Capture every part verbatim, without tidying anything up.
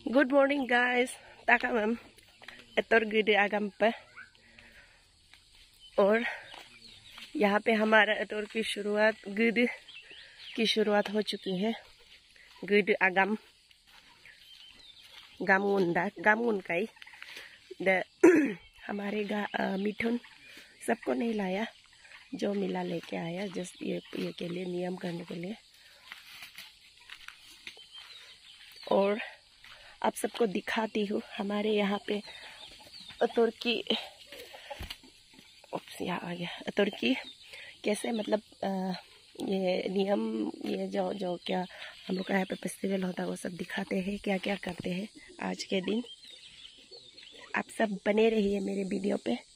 Good morning, guys. Takamem. Etor gede agam pe. और यहाँ पे हमारा एतोर की शुरुआत, गीद की शुरुआत हो चुकी है। गीद आगम, गाम उंदा, गाम उनकाई। द, हमारे गा-, अ, मिथुन सबको नहीं लाया, जो मिला लेके आया, just ये, ये के लिए, नियम करने के लिए। और आप सबको दिखाती हूँ हमारे यहाँ पे एतोर की, oops, यहाँ आ गया, एतोर की कैसे, मतलब, अ, ये नियम, ये जो, जो क्या हम लोग का यहाँ पे फेस्टिवल होता है, वो सब दिखाते हैं, क्या क्या करते हैं आज के दिन। आप सब बने रहिए मेरे वीडियो पे।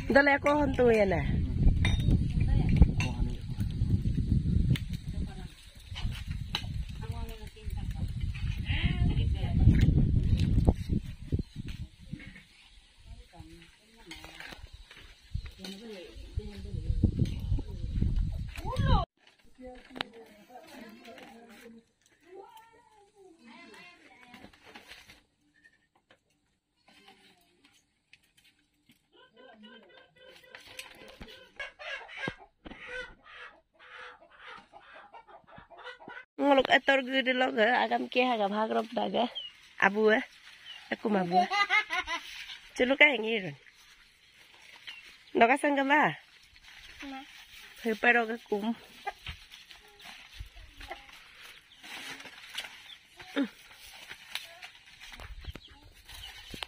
Dole ko hontu ya na. Ngoluk etor gede lo ge, agam ke haga bhagrop daga. Abu eh. Aku mabu. Culu ka hengirun. Noka sangga ba? Heparo ga kum.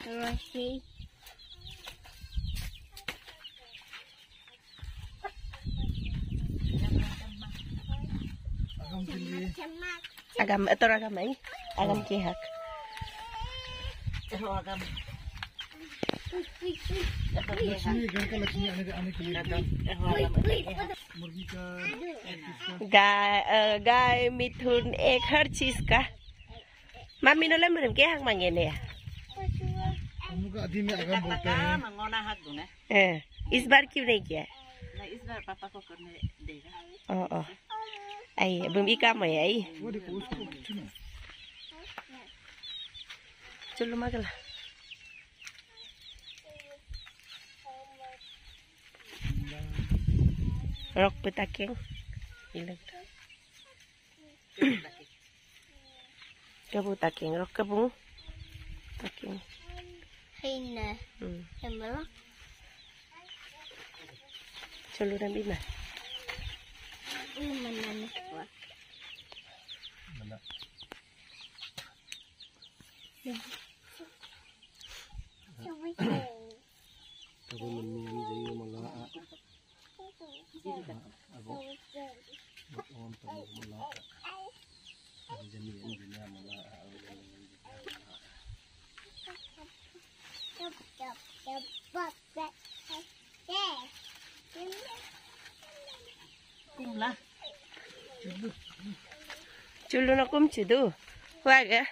Terima kasih. Agam, etor agam ai. Agam kehak. Eho agam. Lakshmi, घर का लक्ष्मी आने, आने के लिए। गाय, अ, गाय, मिथुन, एक हर चीज का। Mummy no लमरम के हक मांगे ने। हम लोग का आदि में आगम बोलते हैं। ए, इस बार क्यों नहीं किया? नहीं, इस बार पापा को करने देगा। ओ, ओ। आई, अभी भी काम है, आई। वो देखो, उसको कुछ ना। चलो, मगला। Rok petakeng. Ilag. Kabu takeng, rok kabu. Takeng. Hina. Hmm. Emang. Culu dan bima. Ini mana nih, Wak? Mana? Tabu mennian jayu mala. Ago. Bot on tabu mala. Ago jami ini jami mala. Ago jami ini jami mala. Kumla. Culu na kum cudu. Waga.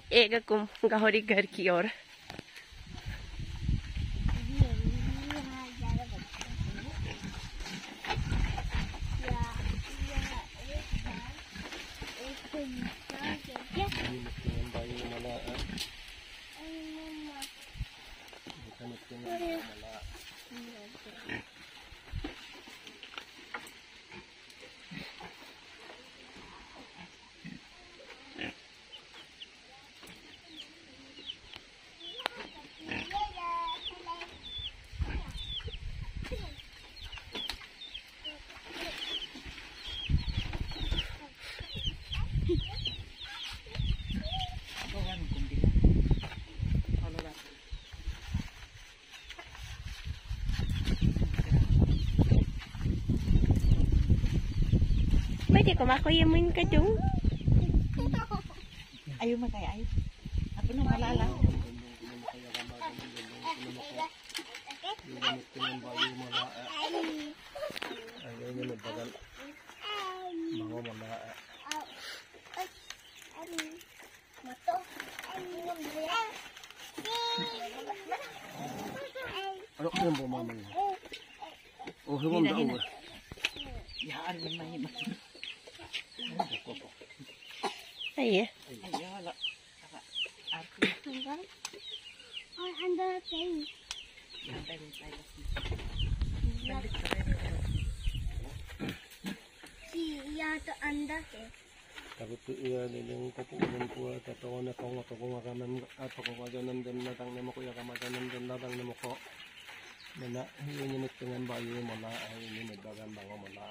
Ega kum gahori घर की ओर। Mete ko mako ye mun ka dung. Ayo makai ayo. Apa nama lala? Yang bo mamang. Oh, hibom da. Hina. Aye. Iya, to anda ke. Tabutu iya lileng kopu ulun kua tatone kongo tokong agamem atokong ajonem dem natang nemoko ya kama ajonem dem natang nemoko. Mena ini mit dengan bayu mola ini mit bagan bango mola.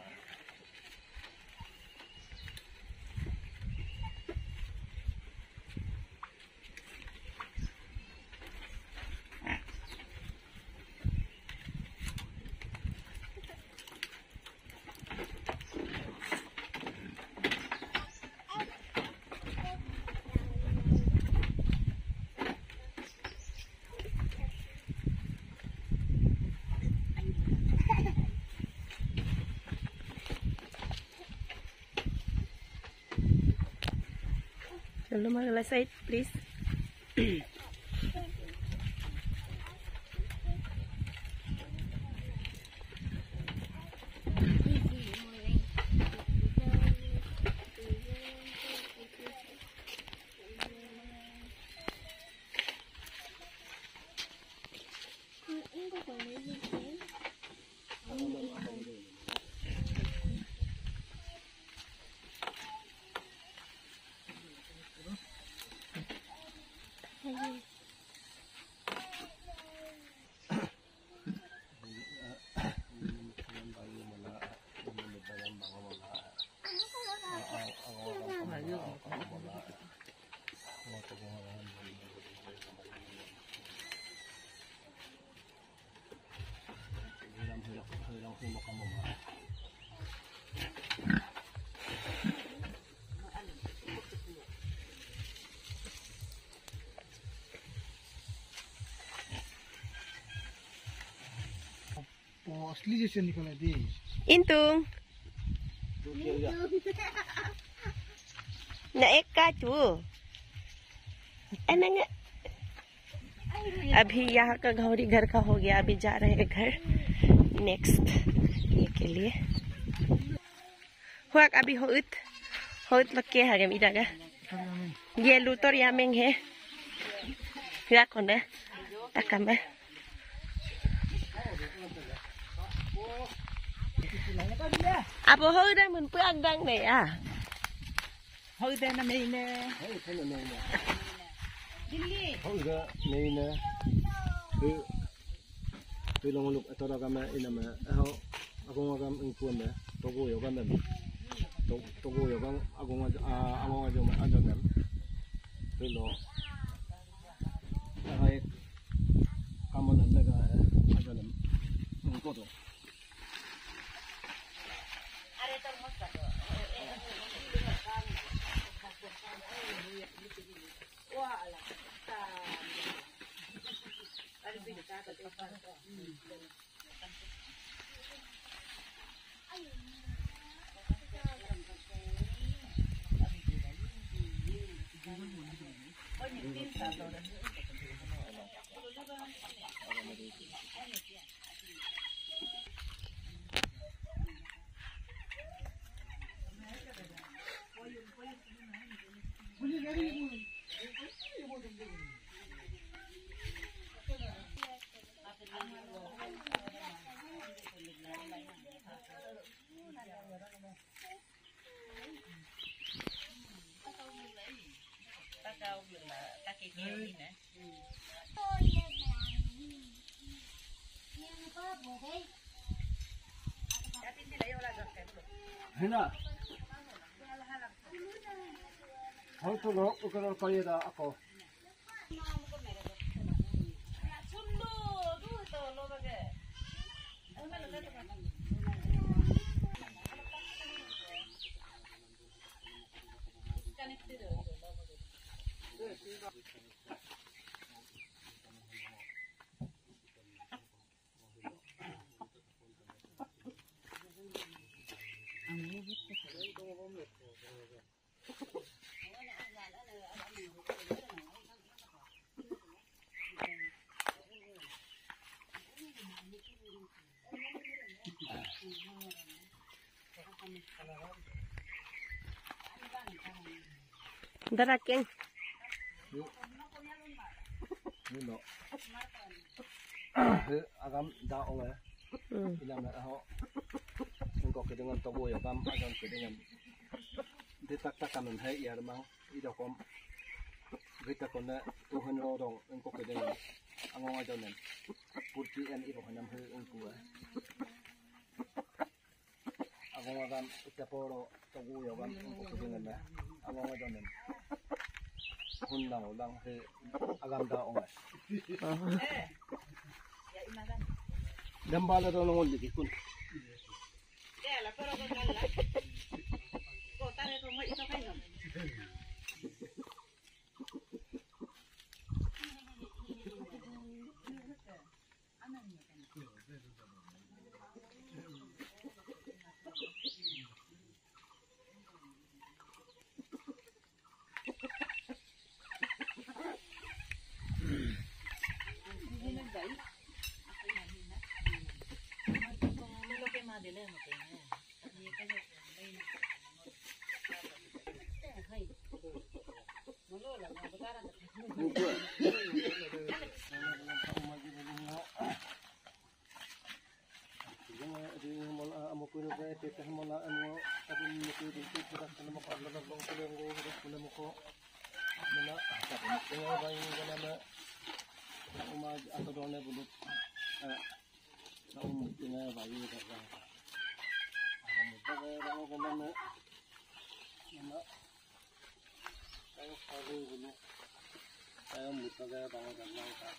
Hello, Magala side, please. वो असली जैसे निकला दे। Intung. Na ek ka tu. Ananga. अभी यहाँ का गौरी घर का हो गया, अभी जा रहे हैं घर नेक्स्ट ये के लिए। Huak abi hoit. Hoit lokke hagem idaga. Ye lutor yameng he. Huak kona. Takame. Abo hoit dang mun puak dang ne ya. Hoit dang na mei ne. Hoit dang na mei ne. Hoit dang mei ne. Tulo ngoluk etora kame iname eho agong agam ingkuame togo yogam em. To- togo yogam agong ajo agong ajo ajo em. Tulo ehai kamon em lega ajo em ingkoto. Hina. Hau tu lo, ukar lo payeda ako. Daraking. Nino. He, agam da onge. Hmm. Ina me aho. Engko kedingan togo yo gam agam kedingan. Detak takamen he iyar mang. Idokom. Gita kone tuhen rodong engko kedingan. Angong adonen. Purti en ibo hanam he engko. Agom agam ita poro togu yogam engko kudingan na. Agom adonen. Hun lang ulang he agam da ongai. Dambala do nongol lagi kun. Kayo kalu gulu. Kayo mutaga bango gamang ka.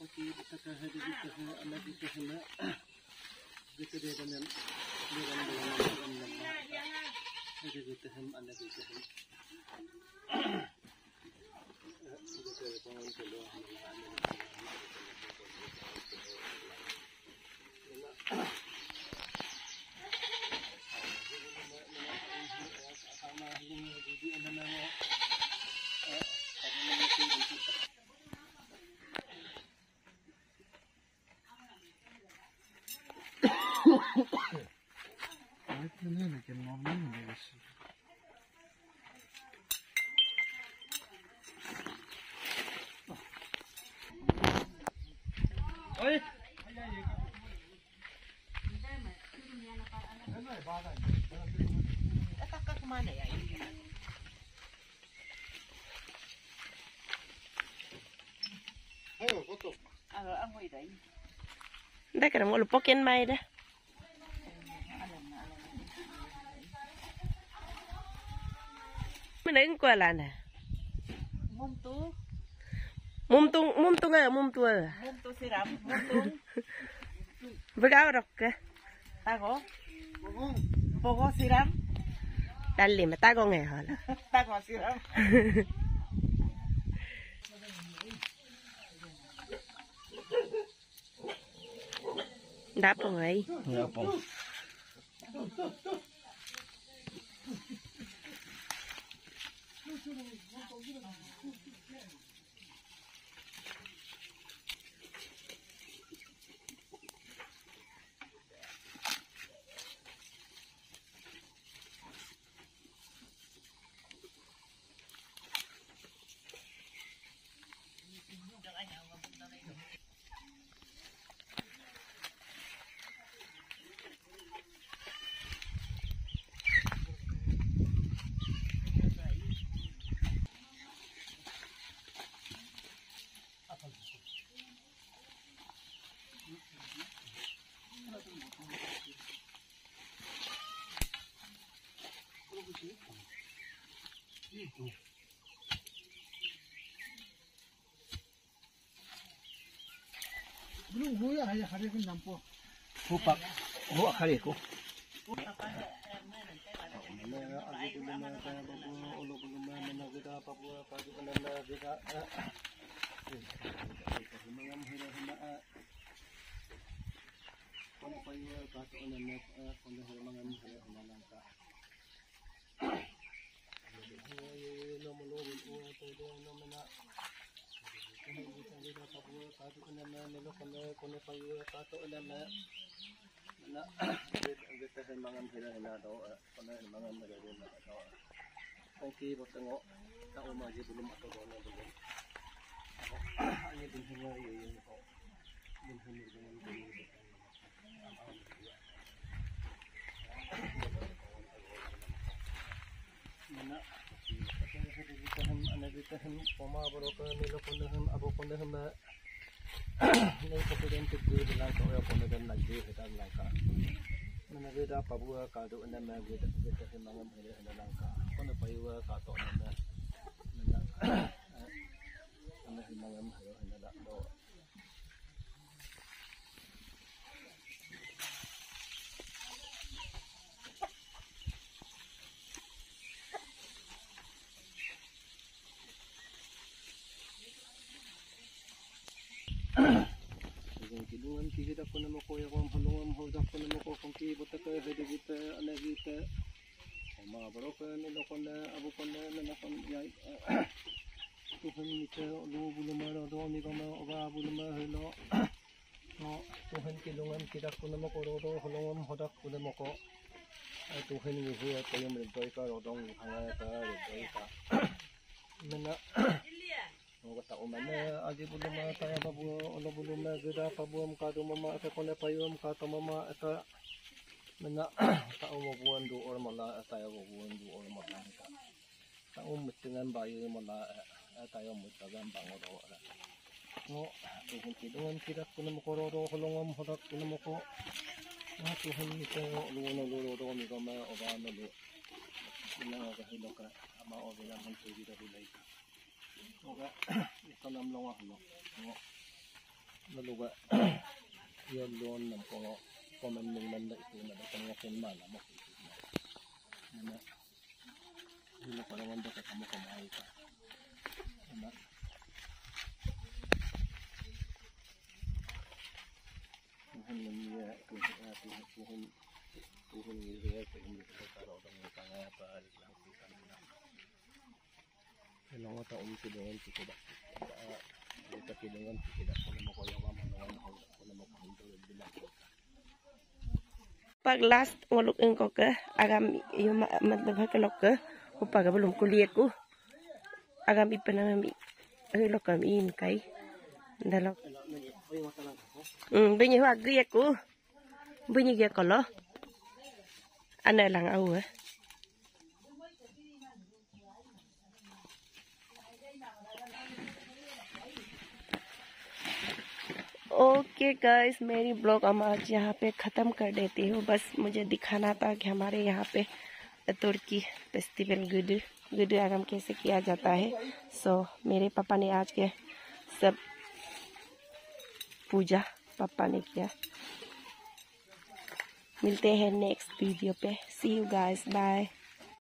Oke, kita ke hedi kita ke ana kita ke na. Kita dia dengan dia dengan dengan dengan dengan. Hedi kita ke ana kita ke. Kita ke bangun ke luar. Ayo, foto. Ayo, ang hoy dai. Nda kara mo lupoken mai da. Meneng kualana. Mumtu. Mumtung, mumtung a, mumtu a. Mumtu siram, mumtung. Begaw rokke. Tago. Bogo siram. Dali me tago nge hola. Tago siram. Dapong ai. Dapong. Belum gue ya, ya, hari ini nampo. Hupak, hupak hari ko. Na, bete he mangam hira hina do, eh, kone mangam hira hina do. Kongki botengo, ta uma ji bulum ato do na bulum. Ani bin hima ye ye ko. Bin hima ye ye ko. Mana, ana bete hem, poma boro ke, nilo kone hem, abo kone hem, Nei kapiden tuku bilang kau ya pone dan lagi hidan langka. Mana beda pabua kado enda na beda beda himangam hile enda langka. Kone payua kato enda na. Enda himangam hile enda do. Kidungan kiki dakuna moko ya kom halungam ho dakuna moko kongki botaka hede gita ane gita. Oma boroka ni lokona abukona na nakon ya. Tuhan mita lu buluma do ni kama oga buluma helo. No, Tuhan kidungan kidak kuna moko rodo holongam hodak kuna moko. Ai Tuhan ngihu ya koyom rintoika rodong hangaya ta rintoika. Mena. Ngo kata umane aji buluma taya babu olo buluma geda pabuam kadu mama eka kone payuam kato mama eka. Mena. Ta umo buan du or mala eka ya buan du or mala eka. Ta um mutengan bayu mala eka ya mutengan bangoro. Ngo Tuhan kidungan kidak kuna moko rodo holongam hodak kuna moko. Ngo Tuhan mita luno luno do migama obano lu. Ina ga hiloka ama obina hantu gida bulaika. Oga, ito nam longa hlo. Ngo. Lalu ga, yo lon nam ko ngo. Komen mung nanda itu na datang ngo ken mana mo. Mana. Hilo ko nanda ka kamu kamai ka. Mana. Tuhan ya, Tuhan, Tuhan, Tuhan ya, Tuhan ya, Tuhan ya, Tuhan ya, Tuhan ya, Tuhan ya. Elongo ta um kidungan tiko da. Ta kidungan tiko da kono moko yoma mano wan hau kono moko hau to bilang. Pak last ngoluk engko ke agam yoma matlab hake lokke upa ga belum kuliah ku. Agam ipenam mi lokkam im kai. Dalok. Hmm, benyi hua gui aku. Benyi gui kolo. Ana lang au. Okay guys, मेरी ब्लॉग हम आज यहाँ पे ख़त्म कर देती हूँ। बस मुझे दिखाना था कि हमारे यहाँ पे तुर्की फेस्टिवल गुडू गुडू आगम कैसे किया जाता है। सो मेरे पापा ने आज के सब पूजा पापा ने किया। मिलते हैं नेक्स्ट वीडियो पे। सी यू गाइस, बाय।